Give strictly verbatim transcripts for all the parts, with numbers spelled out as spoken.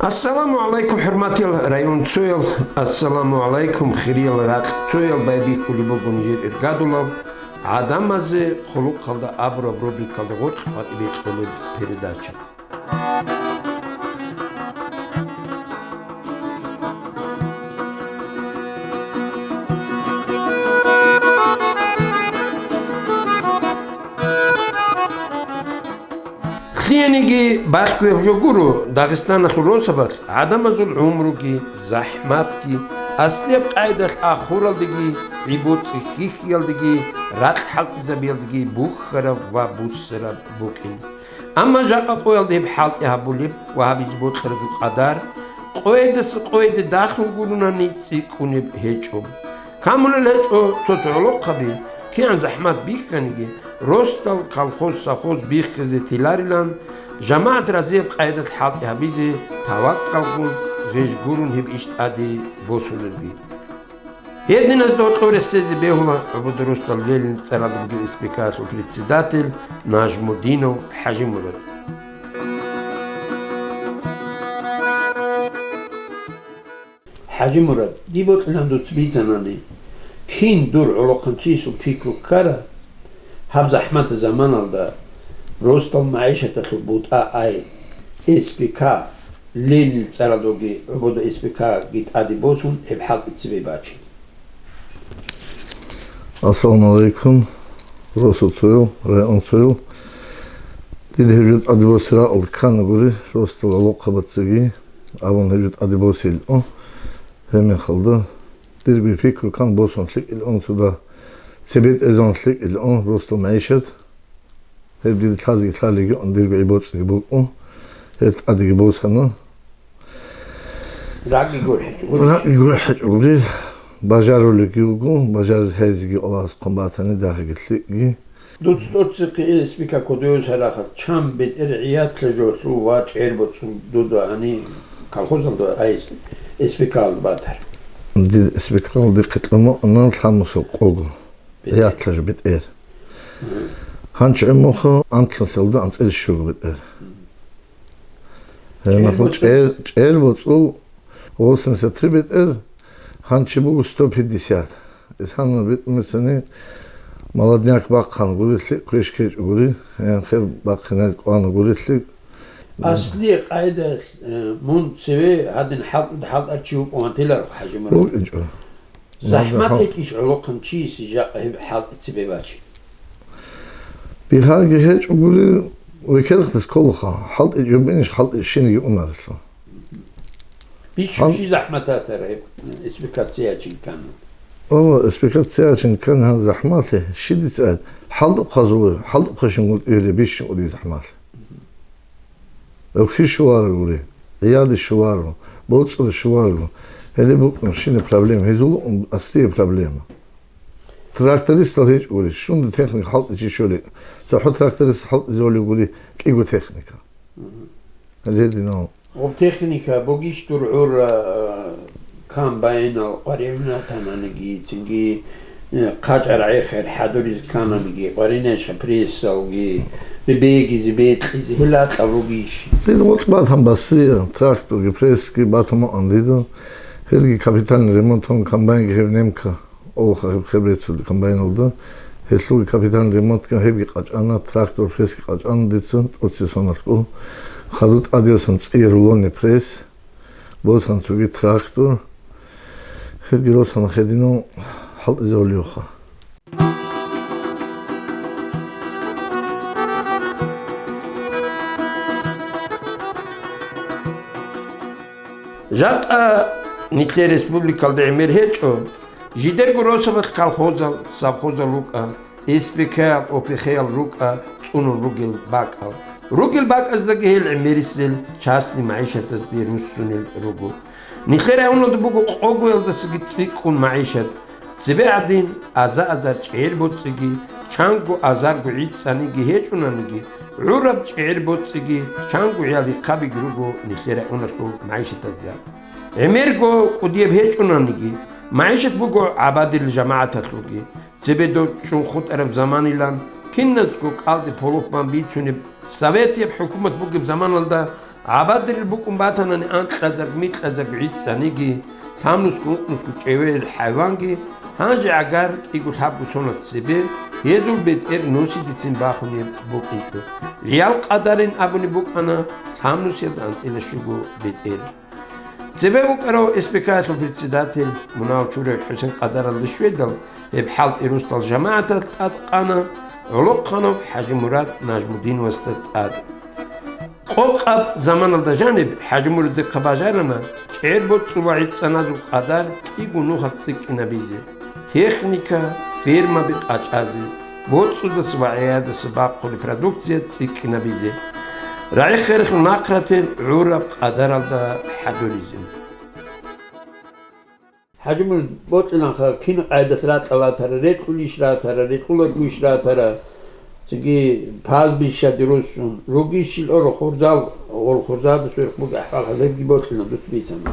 Ассаламу гӀалайкум, хӀурматиял район цоял, ассаламу гӀалайкум, хириял ракь цоял. Байбихьулеб буго нижер иргадулаб «ГӀадамазе хъулухъалда абураб» рубрикалда гъоркь къватӀибе кьолеб передача. Лъиениги бахъуяб жо гуро Дагъистаналъул росабалъ гӀадамазул гӀумруги, захӀматги, аслияб къайдалъ ахуралдеги, гӀи-боцӀи хьихьиялдеги, ракь хӀалтӀизабиялдеги бухьараб ва буссараб букӀин. Амма жакъа къоялда гьеб хӀалтӀи гьабулеб ва гьабизе бокьаразул къадар къоядаса къояде дахун гуронани цӀикӀкӀунеб гьечӀо. Камулел гьечӀо цо-цо гӀолохъаби, кигӀан захӀмат бихьаниги, росдал колхоз-совхоз биххизе теларилан, жамагӀат разияб къайдалъ хӀалтӀи гьабизе таваккалгун гъеж гурун гьеб иш тӀаде босулелги. Гьединазда гьоркьоб рехсезе бегьула ГӀубуда росдал Ленин цӀаралда бугеб СПК-ялъул председатель Нажмудинов ХӀажимурад. ХӀажимурад, дие бокьилан дуца бицанани, кин дур гӀолохъанчиясул пикру ккара, гьаб захӀматаб заманалда росдал магӀишаталъул бутӀа ай, СПК, Ленинил цӀаралдаги ГӀубуда СПК-яги тӀаде босун, гьеб хӀалтӀи цебе бачин. Ассаламу гӀалайкум, росу цоял, район цоял. Дида гьеб жо тӀаде босе рагӀул ккана гури, росдал гӀолохъабацаги абун гьеб жо тӀаде босейилан. Гьеб мехалда дирги пикру ккан босун лъикӀилан цо дагь, цебетӀезун лъикӀилан росдал магӀишат. Гьеб дида лъазеги лъалеб йигӀун дирго гӀи-боцӀиги букӀун, гьеб тӀадеги босана. РакӀги гурхӀичӀо, гурхӀичӀо. РакӀги гурхӀичӀо гури, бажарулебги вуго, бажаризе гьезеги Аллагьас хъван батани дагьаги лъикӀги. Дуца тӀоцебе ил СПК кодове сарахъат, чан бетӀер гӀиялъа жолъул ва чӀер боцӀул дуда гьани колхозалда ай СПК-алда батар? Дида СПК-алда дихъе кьун букӀана лъабмусул къого. БетӀер. ГӀиялъа жо бетӀер. Гьанчи гӀумруха анлънусиялда анцӀила щуго бетӀер. Гьеб мехалъ чӀер, чӀер боцӀул восемьдесят три бетӀер, гьанчи буго сто пятьдесят. Исана битӀун бицани, молодняк бахъана гури, лъикӀ квеш ккечӀо гури, гьенхъе бахъиназе кӀвана гури лъикӀ. Аслияб къайдалъ, э, мун цеве гьадин хӀалтӀуда хӀалтӀарав чи вукӀун ватиларо, ХӀажимурад? ВукӀинчӀо. ЗахӀмат гьечӀищ гӀолохъанчиясе жакъа гьеб хӀалтӀи цебе бачи? Бигьаги гьечӀо гури, векерахъес кколаха, хӀалтӀи жубинищ, хӀалтӀи щинги унарелъул. Биччу Гьал- чи захӀмат гьатара гьеб, э, СПК-ячин ккана? О, СПК-ячин ккана гьан захӀмалъи, щидица хӀалтӀухъазулев, хӀалтӀухъашин гуртӀире бищун уди захӀмалъи. Гьев хьи щуларо гури, гӀияде щуларо, боцӀуде щуларо. Гьеле букӀун щинаб проблема, гьезул ун астие проблема. Трактористал гьечӀо гури, щунда техника хӀалтӀичи щолеб. ЦохӀо тракторист хӀалтӀизе гьолев гури кӀиго техника. Гьеле динал. Гъоб техника бугищ дур гӀура, а, комбайнал къваригӀунатананиги, цинги, э, хъачӀа рагӀи хер хӀадуризе ккананиги, къваригӀунищха прессалги, бегизе, бекьизе, гьел акьал ругищ? Дида гъоркь батан басрия, тракторги, прессги батун букӀан дида. Гьелги капитальный ремонт гьун, комбайнги гьеб немка олха гьеб хер бецулеб комбайналда. Гьелъулги капитальный ремонтги гьебги къачӀана, трактор, прессги къачӀана дица, тӀоцебесеб соналъго. Хадуб тӀадесан цӀия рулонный пресс. Босан цоги трактор. Хирги росана хединав хӀалтӀизе гьолиюха. Жакъа нилъер республикалда гӀемер гьечӀо, жидерго росабалъ колхозал, совхозал рукӀа. СПК-ял, ОПХ-ял рукӀа цӀунун ругел бакӀал. Ругел бакӀаздаги гьел гӀемерисел частный магӀишатазде руссунел руго. Нилъер районалда буго къогоялдасаги цӀикӀкӀун магӀишат. Цебе гӀадин, аза-азар чӀер боцӀиги, чанго азарго гӀицӀаниги гьечӀонаниги, гӀураб чӀер боцӀиги, чанго гӀиял-ихъабиги руго нилъер районалъул магӀишатазда. ГӀемерго кӀудияб гьечӀонаниги, магӀишат буго гӀабадил жамагӀаталъулги. Цебе дов чӀун хутӀараб заманилан, киназго кӀалде полопман бицунеб советияб хӀукумат бугеб заманалда ГӀабадилел букӀун батанани анкьазарг-микьазарг гӀицӀаниги, лъабнусго-ункънусго чӀевеял хӀайванги, гьанже гӀагар кӀиго-лъабго соналъ цебе, гьезул бетӀер нусидецин бахунеб букӀинчӀо. ГӀиял къадарин абунеб букӀана лъабнусиялда анцӀила щуго бетӀер. Цебе букӀарав СПК-ялъул председатель Мунагьал Чураев ХӀусен къадаралде щведал, гьеб хӀалтӀи росдал жамагӀаталъ тӀад къана, гӀолохъанав ХӀажимурад Нажмудиновасда тӀад. Къокъаб заманалда жаниб ХӀажимурадихъа бажарана чӀер боцӀцӀуба гӀицӀаназул къадар кӀиго нухалъ цӀикӀкӀинабизе, техника, фермаби къачӀазе, боцӀцӀудаса ва гӀиядаса бахъулеб продукция цӀикӀкӀинабизе, рагӀи-херхал нахърател гӀураб къадаралда хӀадуризе. ХӀажимурад, бокьиланха, кин къайдалъ ракьалатара, рекьулищ ратара, рекьулагуйищ ратара, цинги пастбищаде руссун, ругищил ора хурзал, ор хурзада сверх буго ахӀвал, гьалебги бокьилан дуц бицана.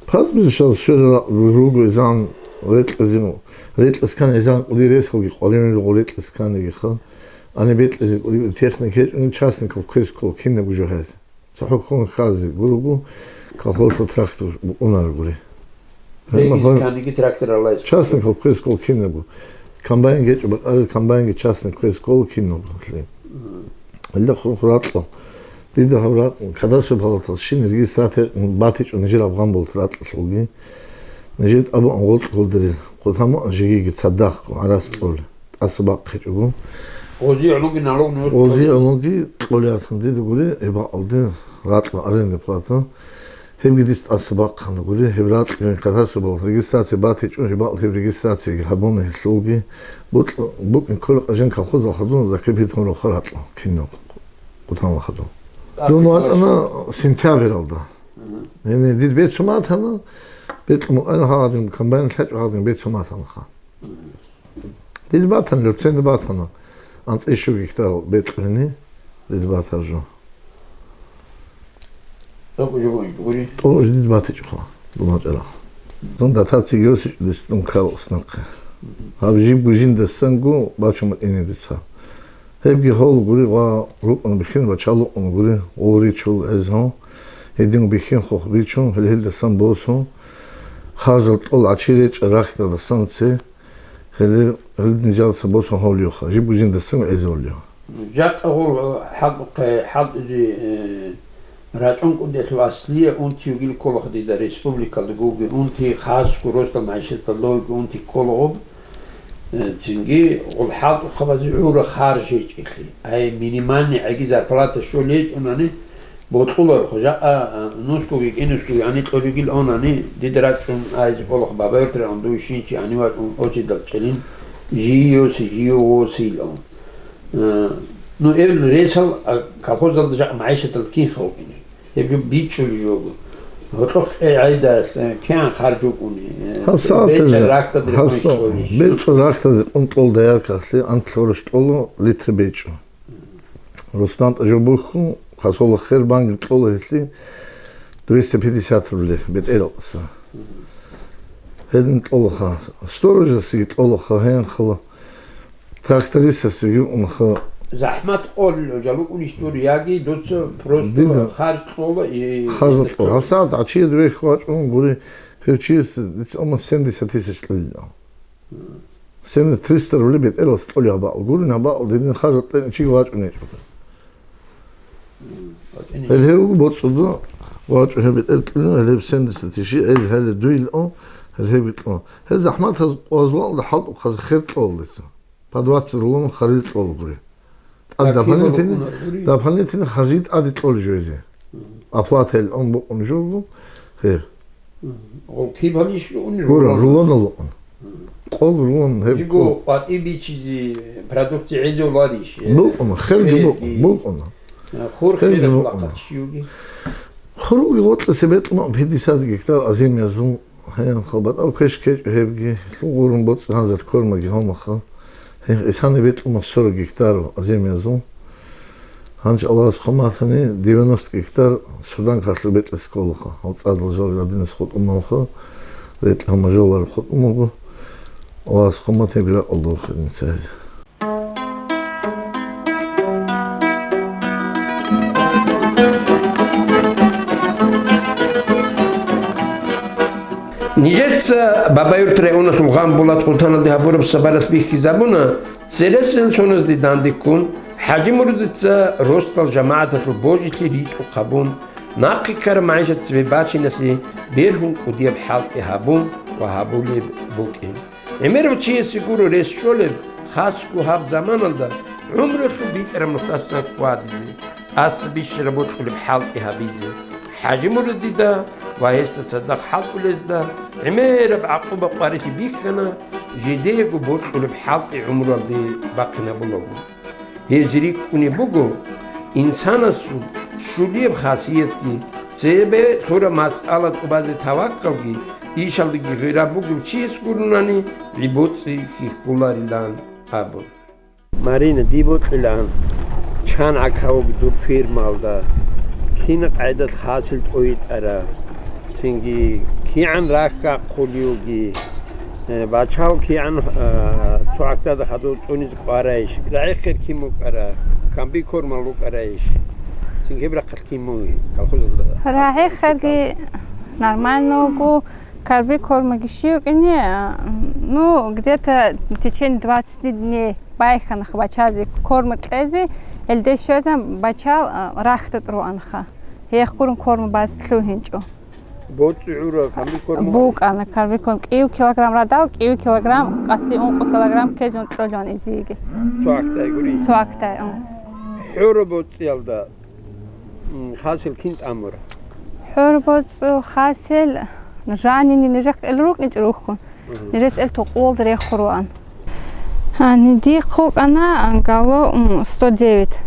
Пастбищал сверх руго изан рекьизе, рекьискан изан кӀуди ресалги къваригӀун руго рекьисканигиха. Ани бекьизе кӀуди техника гьечӀони, частникал квес ккола кинабго жо гьез. ЦохӀо ккун хьазе гурого, колхозалъул трактор букӀунарогури. Гьеб мехалъ Дегистаниги трактор алайс. Частный квес ккола кинабго. Комбайн гьечӀо, бакӀараз комбайнги частный квес ккола кинабго. Гьелда хурху ракьа. Дида гьаб ракь кадастру палатал щин регистрация батичӀо нижер Афгъан болт ракьалъулги. Нижер абуан гъолкьулдери. Хъутамуан жигиги цадахъго гӀарац кьоли. ТӀаса бахъичӀого. Гъози гӀологи налог нугӀус Гъози гьолги. ГӀологи кьолиятан дида гури, гьеб бакъалде ракьа аренда плата. Гьебги дис тӀаса бахъана гури, гьеб ракьа кадаструбал регистрация батичӀо, гьеб бакъ гьеб регистрацияги гьабуна гьелъулги. Букь-, букӀин ккола къажин колхозал хадуна закрепить гьун рохъа ракьа кинаб Хъутамал хадув. Дун вачӀана сентябралда. Гьене дид бецун батана, бекьун мукъана гьагъадин, комбайн лъачӀо гьагъадин бецун батанаха. Дид батана, Люрценда батана, анцӀила щуго гектар бекьуни, дид батар жо. ТӀокӀ жо гури? ТӀокӀ жо дид батичӀоха, дума чӀарах. Зун датаци гьосичӀдис дун ккарал снахъе. Гьаб жибго жиндасанго бачун батӀине дица. Гьебги гьол гури ва рукъун бихьин ва чал рукъун гури, гъол ричул гӀезгьун, гьедин бихьин хохбичун, гьел-гьелдасан босун, харжал тӀол гӀачи речӀа рахьдалдасан це, Гьеле, гьел нижалса босун гьолиюха, жибго жиндасан гӀезолио. Жакъа гъур хӀалтӀухъе, хӀалтӀизе, э, рачӀун кӀудиялъул аслия унти вугил кколаха дида республикалда гуги, унти хасго росдал магӀишаталда вуги унти кколагъуб, э, цинги гъул хӀалтӀухъабазе гӀура харж гьечӀелъи. Ай, минимальный гӀеги зарплата щолей гьечӀунани, Бокьуларха, жакъа, а, нусгоги кӀинусгоги гьаниб кьуригил онани, дида рачӀун айзе кӀолаха бабайортира ондуй щинчи гьанив вачӀун очередал чӀелин, жийоси, жио восил он. Э, ну, эбел ресал, а, колхозалда жакъа магӀишатал кинха вукӀине. Гьеб жо бичӀчӀули жого. Гьоркьохъ кьей гӀайдалъ, э, кигӀан харж вукӀуни, э, Гьаб сагӀат бечӀа рахьдадри гьаб къунш сагӀат кьолищ. БечӀо рахьдадри къун кьол даяркахълъи, анлъ гьоруш кьоло литр бечӀо. Руслан тӀажубухьун, хасола хер банги кьола гьелъи двести пятьдесят рублей бетӀералъса. Гьедин кьолаха, сторожасиги кьолаха, гьенхъала трактористасиги унха. ЗахӀмат къолел жалукӀунищ дур, яги дуца просто Дида. Харж кьола и Харж кьола. ГьабсагӀат гьачиялда вехь вачӀун гури, гьев чияс дица амма семьдесят тысяч кьелила. Сенна триста рублей бетӀералъ кьолеб гьабаал гурин, гьабаал дидин харжал кьечӀо чиги вачӀунечӀо. Гьел гьев боцӀуда вачӀун гьеб бетӀер кьилин, гьел гьеб семьдесят тысяч гӀез гьале дуйилан, гьел гьеб кьун. Гьел захӀматаз къвазвалда хӀалтӀухъаз хер кьолдеца. По двадцать рулон харил кьол гури. ТӀад Как дополнительно, хибал букӀуна гури? Дополнительно харжи тӀаде кьол жойзе. Оплата ил он букӀун жургу, гьеб. Гъул кибалищ рулон? Гура, рулон. Рулон лукъун. Къол рулон гьеб Жиго къол. КъватӀи бичизи продукция гӀезевларищ? БукӀун, хелги букӀун, Хелги. букӀун. Хур Хелги хеле букӀун. Лакъат чиюги. Хуруги гъоркьа себетӀун пятьдесят гектар азимиязул, гьенха батӀав квеш ккечӀо гьебги, лъугъурун боцӀи гьанзар кормаги гьалмаха. Гьеб Исани бетӀун сорок гектар азимиязул. Гьанже Аллагьас хъуматани девяносто гектар Судан карлъу бетӀлъи сколаха. Гьал цӀадал жал гьабинас хутӀумалха, ретӀла мажалар хутӀумалго. Аллагьас хъуматани биракъалда вахъинин цазе. Нижеца Бабаюрт районалъул Гъамбулат къутаналде гьабураб сабаралъ бихьизабуна, цересел соназде данде ккун, ХӀажимурудица росдал жамагӀаталъул божилъи ритӀухъ гьабун, нахъе ккараб магӀишат цебе бачиналъе бергьун кӀудияб хӀалтӀи гьабун ва гьабулеб букӀин. ГӀемерав чиясе гуро рес щолеб, хасго гьаб заманалда гӀумруялъул битӀараб нухдасан хьвадизе, тӀаса бищараб бокьулеб хӀалтӀи гьабизе. ХӀажимурудида ва гьесда цадахъ хӀалтӀулезда гӀемераб гӀакъуба-къварилъи бихьана, жидеего бокьулеб хӀалтӀи гӀумруялде бахъинабулаго. Гьез рикӀкӀунеб буго, инсанасул щулияб хасиятги, цебе лъураб масъала тӀубазе таваккалги, ишалдаги гъира бугев чияс гуронани, гӀи-боцӀи хьихьуларилан абун. Марина, дие бокьилаан, чан гӀакавуги дур фермалда, кина къайдалъ хасил тӀойитӀара, цинги кигӀан рахь хъулиуги, э, бачал кигӀан, э, цо гӀакдада хадув цӀунизе кӀварайищ, рагӀи-хер кин букӀара, комбикормал рукӀарайищ, цинги гьеб рахъалъ кин муги колхозалда? РагӀи-херги нормально вуго, комбикормаги щив кӀине, а, ну, где-то в течение двадцати дней байхьана бачазе корма кьезе, гьелде щвезан бачал, а, рахьдат руанха. Гьех гурун корма баз лъугьинчӀо. БоцӀи гӀура комбикорм? БукӀана комбикорм. КӀиев килограмм радал, кӀиев килограмм, къаси ункъо килограмм ккезун кьолан изиеги. Цо гӀакдай гури? Цо гӀакдай, ун. ХӀора боцӀиялда, м, хасел кин тӀамура? ХӀора боцӀул хасел жанине нижехъ ил рукӀинчӀ рухьун. Нижеца ил тукъулда рехур ваан. Гьанидихъ вукӀана гало, м, сто девять.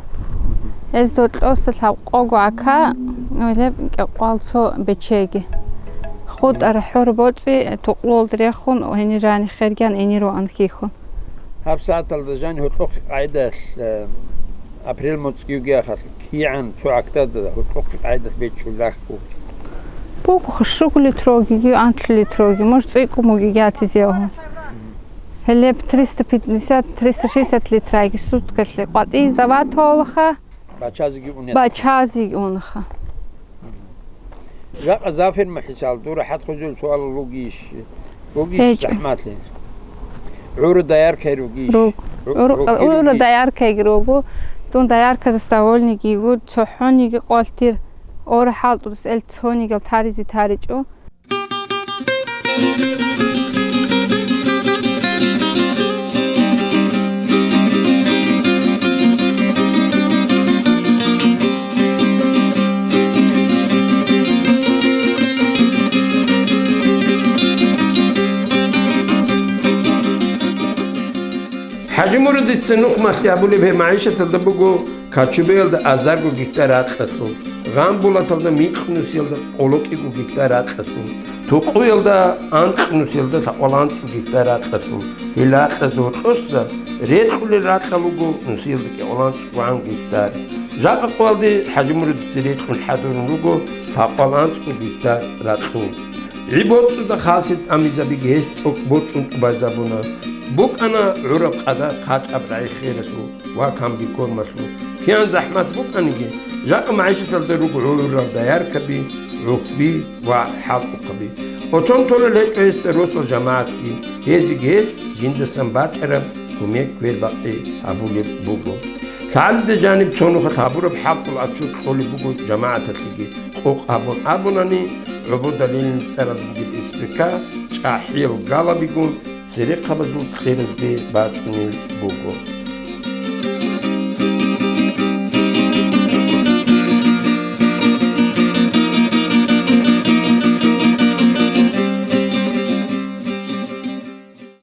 Эздо кьоса лъабкъого гӀака, гьелеб кӀикъвал цо бечеги. ХутӀара хӀор боцӀи тукъулда рехун, гьенир жани хергян гьенир ваан хихьун. Гьаб сагӀаталда жани гьоркьохъе къайдалъ, э, апрель моцӀги югиахалъ, кигӀан цо гӀакдада гьоркьохъе къайдалъ бечӀчӀул рахьго? Буго, щуго литроги, анлъи литроги, муж цӀикӀкӀун бугеги гьатизе гьагьун. Гьелеб триста пятьдесят, триста шестьдесят литраги суткалъе къватӀий заватолаха. Бачазеги унеха. Бачазеги унаха. Жакъа зафирма хӀисал дура хӀатхузул суал ругищ? Ругищ? ГьечӀо. ЗахӀмалъи? ГӀура даяркай ругищ? Руг. ГӀу-, ГӀур-, рухӀи ГӀура ругищ? Даяркайги руго. Дун даяркадас довольныйги йигу, цохӀониги къвалътир, ора хӀалтӀудас эл цонигал таризе таричӀо. ХӀажимурудица нухмалъи абулеб гьеб магӀишаталда буго Качубеялда азарго гектар ракьалъул, Гъамбулаталда микь нусиялда къолокӀиго гектар ракьалъул, Тукъуялда анкь нусиялда лъакъвал анцӀго гектар ракьалъул, гьел ракьазда гьоркьоса рекьулел ракьал руго нусиялда кӀикъвал анцӀгогӀан гектар. Жакъа къоялде ХӀажимурудица рекьун хӀадурун руго лъакъвал анцӀго гектар ракьул. ГӀи-боцӀуда хасил тӀамизабиги гьес тӀокӀ борчӀун тӀубазабуна. БукӀана гӀураб къадар хъачӀаб рагӀи-хералъул ва комбикормалъул. КигӀан захӀмат букӀаниги, жакъа магӀишаталда руго гӀурал дояркаби, гӀухьби ва хӀалтӀухъаби. Очон толел гьечӀо гьесда росдал жамагӀатги, гьезиги гьес жиндасан бачӀараб кумек квербакъи гьабулеб буго. ЛъагӀалида жаниб цо нухалъ гьабураб хӀалтӀул отчёт кьолеб буго жамагӀаталъеги къокъ гьабун абунани, ГӀободалилин цӀаралда бугеб СПК чӀахӀиял галабигун церехъабазул кьеразде бачӀунел буго.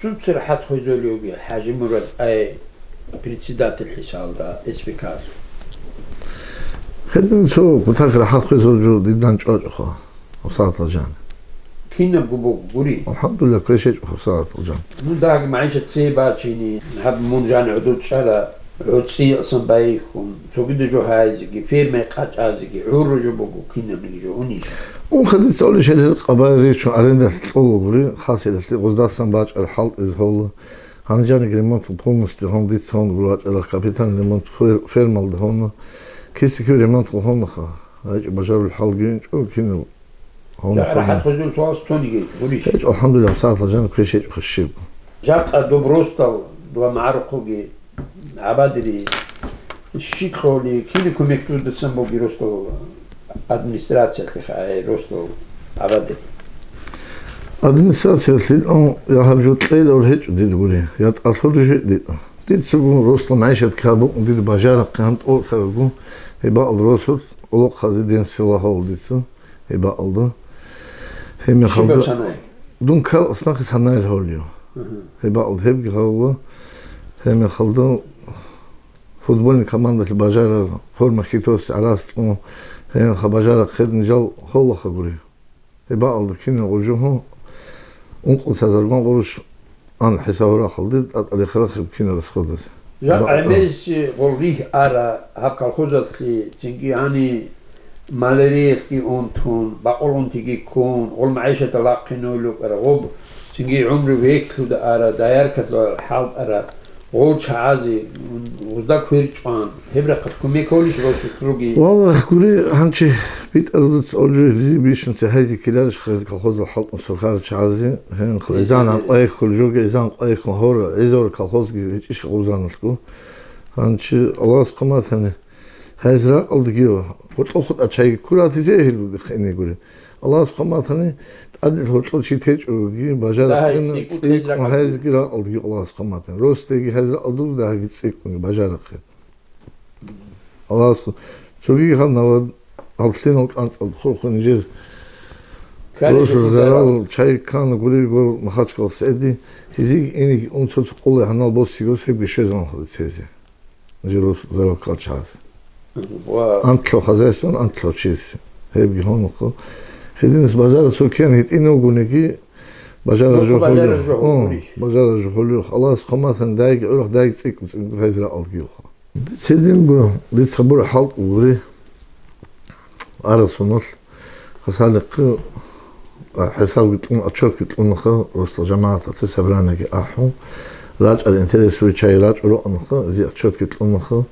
Цуцер хӀат хвезолиуги ХӀажимурад ай председатель хӀисалда СПК-лъ. Гьедин цо кутакалъ хӀат хвезул жо дидан чӀвачӀоха. Усалатал жан. Кинабго буго гури. АлхӀамдулиллагь, квешечӀо, усалатал жан. Ну, даг, магӀишат цебе бачине, гьаб мун жан гӀодов чӀара, гӀоцӀиялсан байихьун, цогида жо гьайзеги, фермай къачӀазеги, гӀурра жо буго, кинабниги жо унищ. Унха дица олищ гьел къабай речун арендалъ кьола гури, хасилалъе гъоздасан бачӀар хӀалтӀизе гьола. Гьанжаниги ремонтал полностью гьон дица гьон гури вачӀарах капитальный ремонт фер-, фермалда гьона. Киси-кив ремонт гьонаха. ГьечӀеб бажарулел хӀалги инчӀо, кинал Гьанна рахӀат хӀалбан. Хъузул суалас цониги гьечӀо, гурищ? ГьечӀо, алхӀамдулиллагь, сагӀаталъ жаниб квеш гьечӀо хъущиб. Жакъа доб росдал ва магӀарухъги гӀабадире щиб кьоли, кин кумек дудасан буги росдал администрациялъе, хай росдал гӀабадире? Администрациялъе, ну, я гьаб жо кьейилавул гьечӀо дида гури, я тӀалъур жо дида. Дицаго росдал магӀишат ккабун дида бажарахъе гьантӀур лъарагу, гьеб бакӀал росулъ къулухъазе ден сила гьавул дица. Гьебаалда. Гьебмехалда дун кар аснахъе санайил гьавлио. Гьебаалда гьебги гьавула. Гьебмехалда футбольный командалъе бажарар форма хьитос гӀарац кьун, гьебмехалда бажарар хъедин жал гьавлаха гури. Гьебаалда кинаб гъужухӀу ункъо цазаргун гъурущ Ан хӀисаб гьурахъалде тӀатӀа рехарахъеб кина расходазе. Жакъа гӀемерисеб гъол ригь ара гьаб колхозалъе, цинги гьани малариялъги унтун, бакъулунтиги ккун, гъол магӀишаталъ вахъинавулев кӀара гъоб, цинги гӀумру вехьлъуда ара, даяркалъула хӀалтӀара, гъол чагӀазе, гъузда квер чӀван, гьеб рахъалъ кумек гьолищ росулъ руги? Валлагь, гури, гьанчи битӀарулда цӀолжи гьезие бищун цехӀайзе ккеларищ хъел колхозал хӀалтӀун сурхарал чагӀазе, гьенхъ изан гӀанкъвайхьул, жоги изан къвайхьун гьора, гӀезавра колхозги гьечӀищ гъузаналъго. Гьанчи Аллагьас хъаматани, гьайз ракъалдагив, гьоркьо хутӀа чайги ккуратизе гьел хинигури. Аллагьас хъаматани, тӀаде гьоркьо чи течӀоги, бажарахъин, дагьай цӀикӀкӀун цӀикӀкӀун гьайзги ракъалдагив Аллагьас хъаматани. Росдеги гьайз ракъалдур дагьаги цӀикӀкӀунги бажарахъин. Аллагьас цогиги гьанна ва гьаллъинал кӀанцӀал хурхун нижер росулъ зарал чай ккана гури гур Махачкал СетӀи, гьезиги инеги унцоцо къулай гьанал боссиго гьебги щвезабун хадур цезе. Нижер росулъ зарал ккал чагӀазе. Ва антлъо хозяйствоян антлъо чиясе. Гьебги гьунухъо. Гьединас бажара цо киян гьитӀинав гуниги, бажара жо хулио. Бажара жо хулио. Аллагьас хъаматани дайги гӀурахъ дайги цӀикӀкӀун цӀикӀкӀун гьайз ракъалдагивха. Дица гьединго, дица гьабура хӀалтӀу гури, арасуналъ, хасалихъе, а, хӀисабги кьун, отчетги кьунаха, росла жамагӀаталъе собраниеги ахӀун, рачӀал интерес вичай рачӀу рукӀанаха, зи отчетги кьунаха.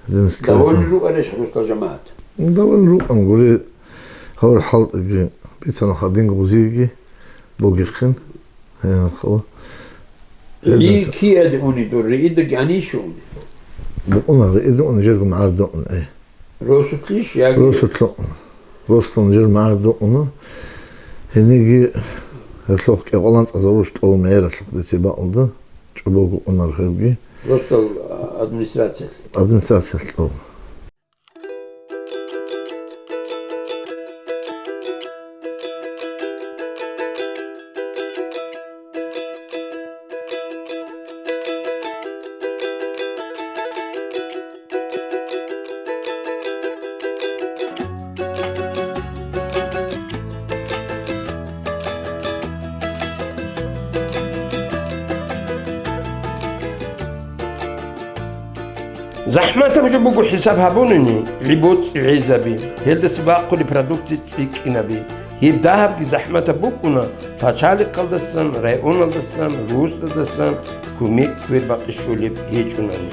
Довольный рукӀарищ росла жамагӀат? Ну, довольный рукӀан гури, гьавур хӀалтӀиги бицанаха динго гъузиги бугихъин. Гье, хала. Гьединса. Ри киаде уни дур, риида гьанищ уни? Букъуна, риида уни, жерго магӀарда уни, ай. Росулъищ яги? Росулъа уна. Росулъа жер магӀарда уна. Гьениги гьелъухъ кӀикъоялда цӀазарулъ тӀолаб мегӀералъухъ дица бакӀалда, чӀобого унар гьебги. Росдал администрациялъ? Администрациялъ тӀола. ЗахӀматаб жо буго хӀисаб гьабунани, гӀи-боцӀи гӀезаби, гьелдаса бахъулеб продукция цӀикӀкӀинаби. Гьеб дагьабги захӀматаб букӀуна, пачалихъалдасан, районалдасан, росдалдасан кумек квербакъи щолеб гьечӀунани.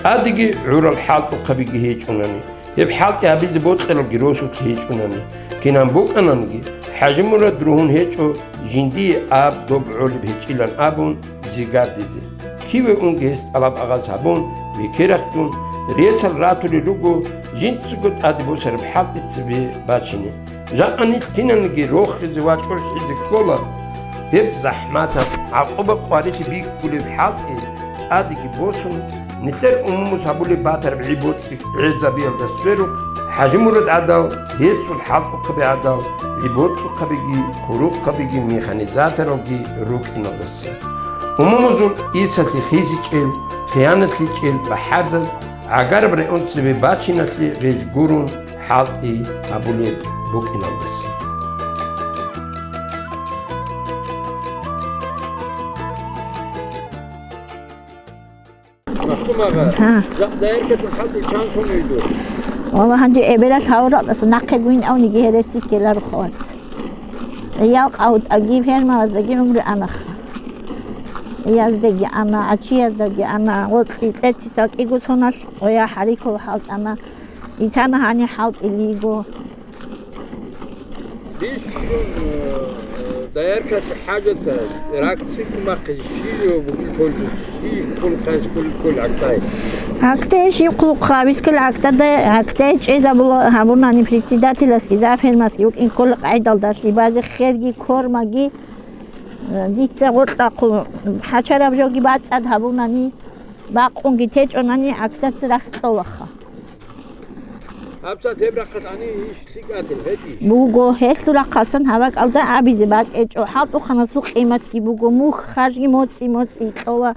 ТӀадеги гӀурал хӀалтӀухъабиги гьечӀунани. Гьеб хӀалтӀи гьабизе бокьаралги росулъ гьечӀунани, кинан букӀананиги, ХӀажимурад ругьун гьечӀо, жиндие аб доб гӀолеб гьечӀилан абун, зигардизе. Киве унги гьес тӀалаб-агъаз гьабун, бикерахъ тун, ресал ратулел руго жинцаго тӀаде босараб хӀалтӀи цебе бачине. Жакъа нилъ кинаниги рохизе ва чӀухӀизе ккола гьеб захӀматаб, гӀакъуба-къварилъи бихьулеб хӀалтӀи тӀадеги босун, нилъер умумуз гьабулеб батараб гӀи-боцӀи гӀезабиялда сверухъ, ХӀажимурад гӀадал, гьесул хӀалтӀухъаби гӀадал, гӀи-боцӀухъабиги, хурухъабиги, механизаторалги рукӀиналдаса. Умумузул ирсалъе хисичӀел, хиянатлъичӀел бахӀарзаз гӀагараб район цебе бачиналъе гъеж гурун хӀалтӀи гьабулеб букӀиналдаса. Махтум агъа, гьа, жакъ даяркатун хӀалтӀи чан сон вуго? Валлагь, гьанже эбелалъ гьавуралдаса нахъе гуйин авниги гьереси ккеларо хавац. Ял къагьутӀаги фермаяздаги гӀумру анаха. Яздеги ана, гӀачияздаги ана, гъоркьи кьерцисал кӀиго соналъ къоя хӀарикул хӀалтӀана, исана гьани хӀалтӀилиго. Иш, э, дояркалъе хӀажатаб, ракӀ цӀикӀкӀун бахъизе, щиб бугеб пользуется, щиб хъулухъ гьабизе кколеб гӀакдай? ГӀакдай щиб хъулухъ гьабизе кколеб гӀакдай, гӀакдай чӀезабула гьабунани председателасги, завфермасги вукӀине ккола къагӀидалда, лъибазе херги, кормаги, э, дица гъоркьахъун хӀачараб жоги бацӀцӀад гьабунани, бакъунги течӀонани гӀакдаца рахь кьолаха. ГьабсагӀат гьеб рахъалъ гьанив иш лъикӀ ател гьечӀищ? Буго, гьелъул рахъалъан гьаб бакӀалда абизе бакӀ гьечӀо, хӀалтӀухъанасул къиматги буго, мухь харжги моцӀи-моцӀи кьола.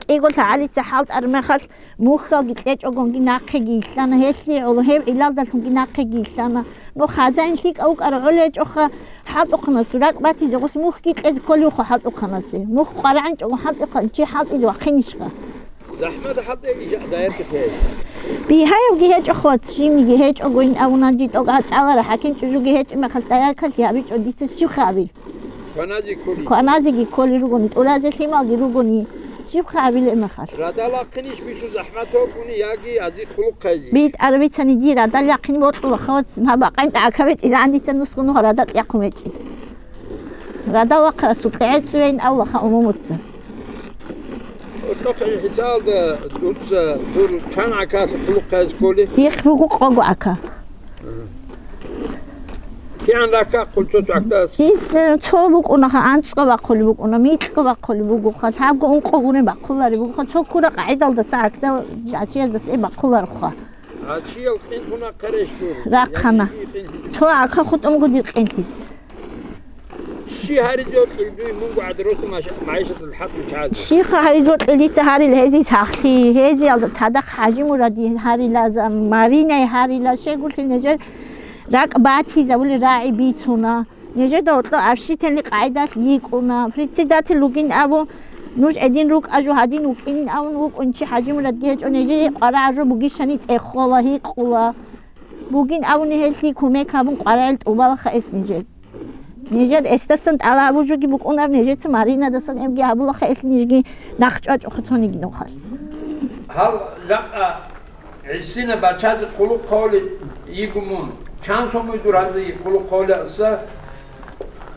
КӀиголъа гьалица хӀалтӀараб мехалъ, мухьалги кьечӀогонги нахъеги йилълъана, гьелъие гӀоло гьеб гӀиллалдалъунги нахъеги йилълъана. Ну, хазаин лъикӀав вукӀарав гӀоло гьечӀоха, хӀалтӀухъанасул ракӀ батизе гъос мухьги кьезе кколевха хӀалтӀухъанасе. Мухь къварагӀинчӀого хӀалтӀухъан чи хӀалтӀизе вахъинищха? ЗахӀмат хӀалтӀе ижа дояркалъе. Бигьаябги гьечӀо, хват, жимниги гьечӀогойин абуна, жи тӀокӀаб цӀалараб хӀаким чӀужуги гьечӀеб мехалъ дояркалъе гьабичӀо дица щибха абил? Кваназе кколи. Кваназеги кколи ругони, тӀуразе лъималги ругони, щибха абилеб мехалъ? Радал ахъинищ бищун захӀмат гьокӀуни яги ази хъулухъ гьайзи? БитӀараб бицани дир радал яхъин бокьула, хавац, гьаб бакъайин тӀагӀакаб гьечӀи, зандица нусго нугьа радал кьяхъун гьечӀи. Радал вахъарасул кьегӀер цӀуяйин авлаха умумуца. Гьоркьохъе хӀисалда дуца дур чан гӀакалъ хъулухъ гьайз кколи? Дихъ буго къого гӀака. КигӀан рахъа хъул цо цо гӀакдас? Дица цо букӀунаха, анцӀго бахъулеб букӀуна, микьго бахъулеб бугоха, лъабго ункъо гурин бахъулареб бугоха, цо ккураб къагӀидалдаса гӀакдал гӀачияздаса бахъулароха. ГӀачиял къинлъуна хъарищ дур? Рахъана. Яги къинлъи? Цо гӀака хутӀунго дир къинлъизе. Щи гьаризе вокьил дуе мунго гӀадин росу маша-, магӀишаталъ хӀакъ чӀазе? Щиха гьаризе вокьил дица гьарил гьезие сахлъи, гьезиялда цадахъ ХӀажимураде гьарила, за-, Маринае гьарила, щегулъи нижер ракӀ батизабули рагӀи бицуна. Нижеда гьоркьо общительный къагӀидалъ йикӀуна. Председатель вугин абун, нуж гӀедин рукӀа жо гьадин вукӀинин абун вукӀун чи ХӀажимурадги гьечӀо, нижее къварагӀа жо бугищани цӀехола, гьикъула. Бугин абуни гьелъие кумек гьабун къварагӀел тӀубалаха эс нижер. Нижер эсдасан тӀалаб абу жоги букӀунар, нижеца Маринадасан эбги гьабулаха гьелъ нижги нахъ чӀвачӀоха цониги нухалъ. Гьал жакъа гӀисина бачазе хъулухъ хъоли йигумун. Чан сомуй дур гьазда хъулухъ хъоли аса?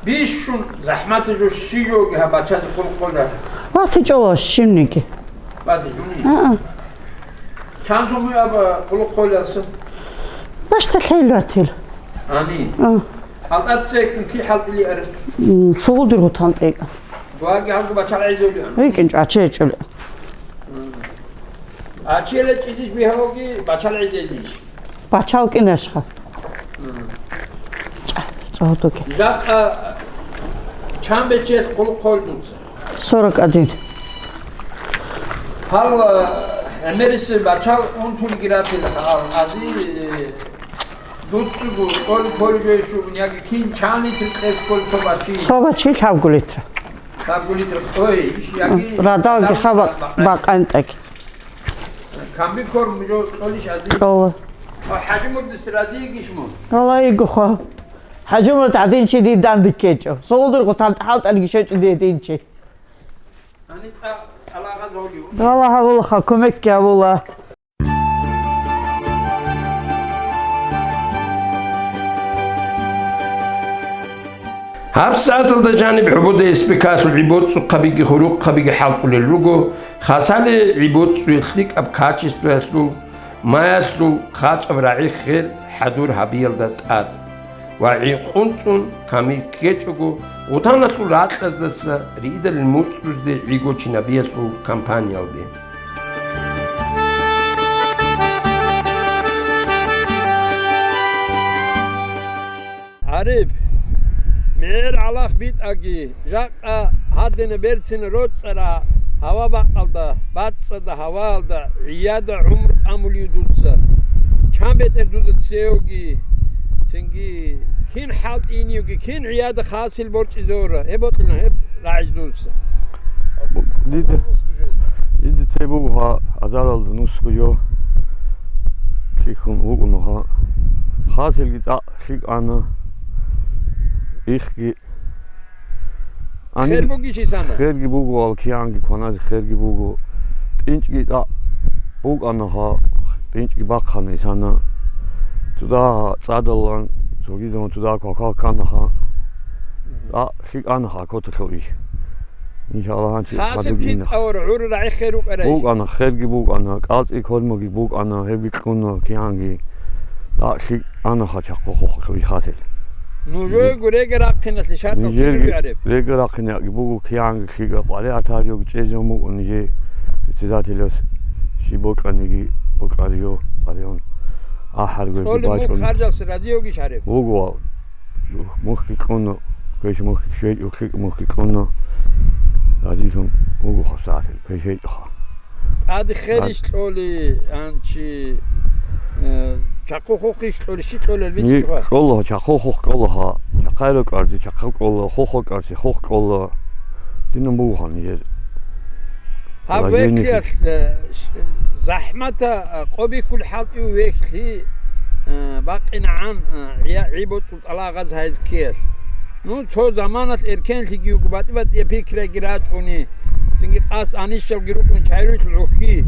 Бищун захӀматаб жо щиб жоги гьаб бачазе хъулухъ хъоли? ВатичӀола щибниги. ВатичӀони? А-а. Чан сомуй аба хъулухъ хъоли аса? Башта лъел ватил. Ани? А. ХӀалтӀа цекӀун ки хӀалтӀили ара? М, сугъулдир гъутан тӀекӀан. Дуаги гьалго бачал гӀезулиан? ВикӀинчӀо, ачи гьечӀулиан. М. Ачияле чӀизиш бигьавалги бачал гӀезезиш? Бачал кӀинашха. М. ЧӀа, цӀодоги. Жакъа чан бечелъ хъулухъ хъоли дуца? Сорок один. Гьал, э, гӀемерисел бачал унтулги ратила гьал, ази, э, дуццуго, кӀолеб поле жойищ жугьун, яги кин чан литр кьес кколи цо бачи? Цо бачи лъабго литр. Лъабго литр, ой, иш яги. Радалги хаб бакъ-, бакъ-, бакъантӀаги. Камби ккор мужо кьолищ ази? Кьола. О, ХӀажимурдис рази йигищ мун? Кьола йигоха. ХӀажимурд гӀадинчи дир данде ккечӀо. Сугъулдир гъутан хӀалтӀаниги щвечӀо дир гӀадинчи. Гьаниб тӀа-, тӀалагъаз гьолив? Аллагь гьавулаха, кумекги гьавула. ГьабсагӀаталда жаниб ХӀубуда СПК-лъул гӀи-боцӀухъабиги хурухъабиги хӀалтӀулел руго, хасали гӀи-боцӀуе лъикӀаб качествоялъул, маялъул хъачӀаб рагӀи хер хӀадур гьабиялда тӀад ва гӀи къунцӀун камил ккечӀого, гъутаналъул ракьаздаса риидалил муцӀрузде гӀи гочинабиялъул кампаниялде. ГӀариб, мегӀер гӀалах битӀаги, жакъа гьадина берцин роцӀара гьава бакъалда, бацӀцӀада гьаваялда, гӀияда гӀумру тӀамулев дуца. Чан бетӀер дуда цевги, цинги кин хӀалтӀиневги, кин гӀияда хасил борчӀизора, гьеб бокьилан гьеб рагӀиз дуца. Дида, дида цебе буго гьа азаралда нусго йо лъихьун вукӀуна гьа. Хасилги цӀакъ лъикӀ ана, ихги ани-, хер бугищ исана? Херги буго, алкиянги кваназе херги буго. ТӀинчӀги цӀакъ букӀана гьа, тӀинчӀги бахъана исана. Цо дагьа цӀадалан, Цогидал цо дагь квакал кканаха. А, лъикӀанаха коталъул иш. Иншаллагь, гьанчи хадуб кин ина. Авара гӀур рагӀи хер рукӀарай. БукӀана, херги букӀана, кӀалцӀи кормаги букӀана, гьебги кьуна кигӀанги. А, лъикӀанаха чахъу хохолъул иш хасел. Нужеего рега рахъиналъе шартӀал нижерги кибе гӀареб? Рега рахъинаги буго кигӀанги лъикӀа къваригӀатал жо чӀезе мукӀун нижер председателас щиб бокьаниги бокьаржо къаригӀун. АхӀарго кьоли мух бачӀун. Харжалъе разиогищ гьареб? Вуго. Мухьги кьуна, квеш мухьги щвечӀо, лъикӀ мухьги кьуна. Разилъун вуго гьабсагӀатил, квеш гьечӀоха. ТӀаде херищ кьоли, анчи, э, чахъу хохищ кьоли, щи кьолел бицӀ? Кьола, чахъу хох кьола, ха. Чахъай рокӀарзи чахъу кьола, хохо кӀарзи хох кьола. Динан бугоха нижер. Гьаб вехьиялъ, э, ш-, захӀмата, э, къо бихьулеб хӀалтӀи вехьи, э, бакъинагӀан, э, гӀия-, гӀи боцӀул тӀалагъаз гьайз ккеялъ. Ну, цо заманалъ эркенлъиги вуго, батӀи-батӀияб пикраги рачӀуни, цинги къас анищалги рукӀун чагӀи-руйхъ гӀухьи.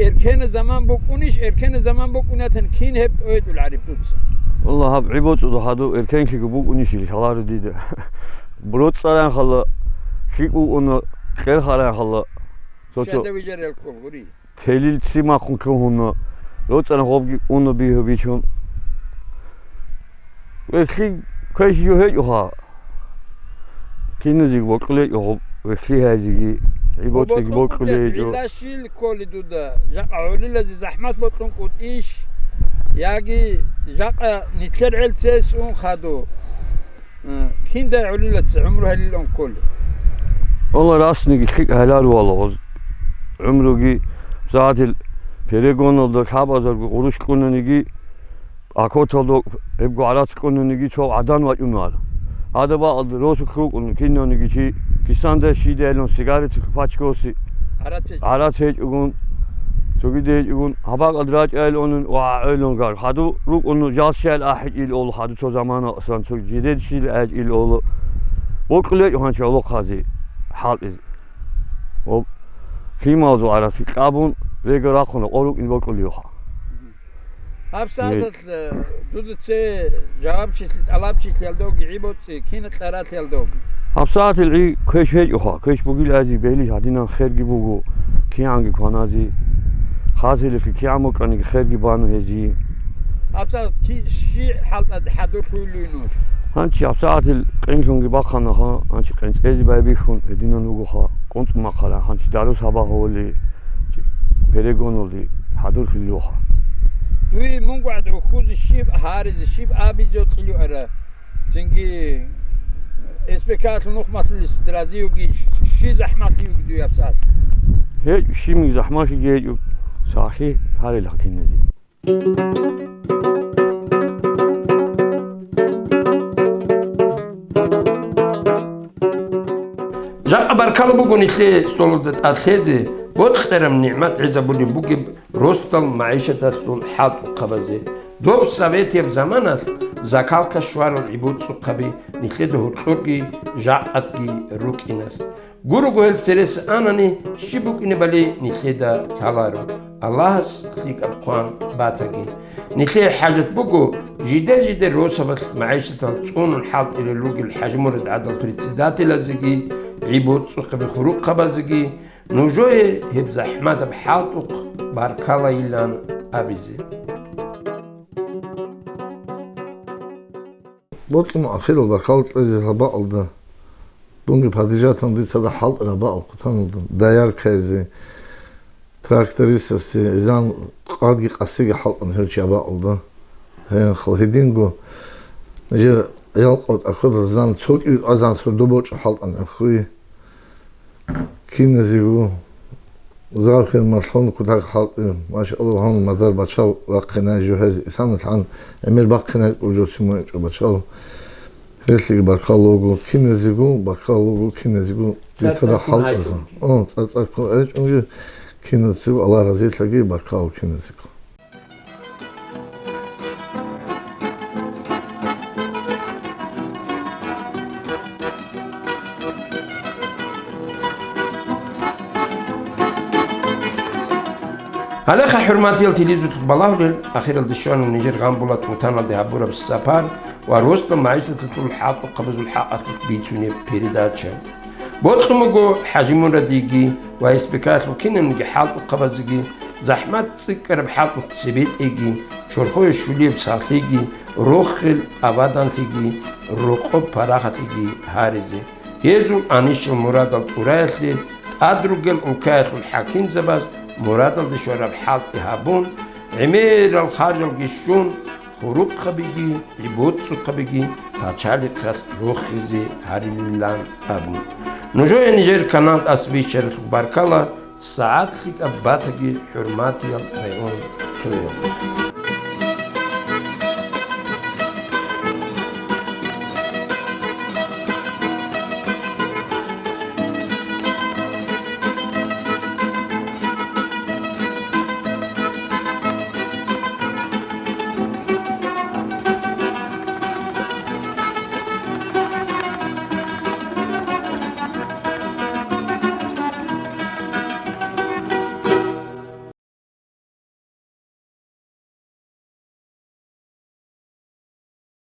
Эркена заман букӀунищ, эркена заман букӀунатан кин гьеб тӀоятӀул гӀариб дуца? Валлагь, гьаб гӀи боцӀуда хадуб эркенлъиго букӀунищил лъаларо дида. РоцӀцӀаран хала, лъикӀ вукӀуна, кьерхаран хала, цо-цо. Шада вижарал ккол гури. Телил цци махъун лъугьуна, роцӀцӀаран гъобги уна бигьу бичун. Вехьли квеш жо гьечӀоха. Киназего бокьулечӀо гъоб вехьли гьайзиги, гӀи боцӀиги бокьулечӀо. Гьилашил кколи дуда, жакъа гӀолилазе захӀмат бокьун кӀутӀищ, яги жакъа нилъер гӀелцес ун хадуб? Э, киндай гӀолилаца гӀумру гьалилан кколи? Алла расниги лъикӀ гьалару вала гъоз. ГӀумруги, сагӀатил перегоналда лъабазарго гъурущ кьунаниги, акоталда гьебго гӀарац кьунаниги цо гӀадан вачӀунар. Гьадаб бакӀалда росулъ рукӀун кинавниги чи кисандай щидайлъун сигареталъул пачкоси гӀарац гьечӀо. ГӀарац гьечӀогун, цогида гьечӀогун, гьаб бакӀалда рачӀайил онун ва гӀагӀуйлунгар. Хадуб рукӀун жал щайил ахӀичӀил олу, хадуб цо замана асан цо жидед щил гӀечӀил олу. БокьулечӀо гьанчи гӀолохъазе хӀалтӀизе. Ва лъималазул гӀарац кьабун, рега рахъуна, къо рукӀин бокьулевха. Гьаб сагӀаталъ, э, дуда цее жавабчилъи, тӀалабчилъиялдавги гӀи боцӀи, кина кьаралъиялдавги? Гьаб сагӀатил гӀи квеш гьечӀоха, квеш бугил ази бегьлищ гьадинан херги буго, кигӀанги кванази. Хасилихъе кигӀан букӀаниги херги бана гьезие. Гьаб сагӀат ки-, щи хӀалтӀад хӀадур лъугьулин нуж? Гьанчи гьаб сагӀатил къинлъунги бахъанаха, гьанчи къинцӀезе байбихьун гьединан вугоха, къунцӀмахъаран, гьанчи дарус гьабагьули. Перегоналде хӀадурлъулеха. Дуе мунго гӀадаб хьузе щиб гьаризе, щиб абизе кьилиуара? Цинги СПК-лъул нухмалъулес разиюги, щи захӀмалъиюги дуе гьабсагӀат? ГьечӀо, щибниги захӀмалъиги гьечӀо, сахлъи гьарилаха киназе. Жакъа баркала буго нилъее столалда тӀад лъезе, бокьараб нигӀмат гӀезабулеб бугеб росдал магӀишаталъул хӀалтӀухъабазе. Доб советияб заманалъ закалка щварал гӀибуцӀухъаби нилъеда гьоркьорги жакъатги рукӀиналъ. Гурого гьел церес анани, щиб букӀинебали нилъеда лъаларо. Аллагьас лъикӀаб хъван батаги. Нилъее хӀажат буго, жидер-жидер росабалъ магӀишатал цӀунун хӀалтӀулел ругел ХӀажимурад гӀадал председателазеги, гӀибуцӀухъаби хурухъабазеги, нужее гьеб захӀматаб хӀалтӀухъ баркалайилан абизе. Бокьун ахирал баркала кьезе гьабаалда, дунги падижатан дица да хӀалтӀи гьабаал хъутаналда, доярказе, трактористасе, изан къадги къасиги хӀалтӀан гьев чи абаалда. Гьенхъал гьединго, жер ялкъав тӀахьурал зан цо кӀиви азан сордо бочӀо хӀалтӀан гьев хьуй. Киназего, Зафир малъун кутак хӀалтӀи, машаллагь, гьанна мадар бачал рахъинай жо гьез, исана лъан гӀемер бахъинай кӀужуси мугӀчӀо бачал. Гьелъиги баркаллаго, киназего, баркаллаго, киназего, цӀар-цӀар децада ккун хӀалтӀи. ГӀечӀунги. О, цӀар-цӀар ккун гӀечӀунги, киназего Аллагь разилъаги, баркалла киназего. Гьалеха, хӀурматиял телевизоралъухъ балагьулел, ахиралде щвана нижер Гъамбулат ватаналде гьабураб сапар ва росдал магӀишаталъул хӀалтӀухъабазул хӀакъалъулъ бицунеб передача. Бокьун буго ХӀажимурадиги ва СПК-ялъул кинабниги хӀалтӀухъабазеги, захӀмат цӀикӀкӀараб хӀалтӀухъ цебетӀеги, чорхое щулияб сахлъиги, рохел абаданлъиги, рокъоб парахатлъиги гьаризе. Гьезул анищал мурадал тӀураялъе тӀад ругел улкаялъул хӀакимзабаз мурадалде щвараб хӀалтӀи гьабун, гӀемерал харжалги щун, хурухъабиги, гӀибоцӀцӀухъабиги пачалихъалъ рохизе гьарилилан абун. Нужее нижер канал тӀасабищаралъухъ баркала, сагӀат лъикӀаб батаги, хӀурматиял районал цоял.